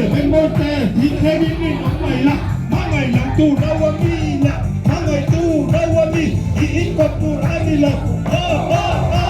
Mengmawi te, thih thlengin rinawm mai la, hmangaih lo tu ro a mi le, hmangaih tu ro a mi, i inkawp tur a ni lo. Aw aw aw.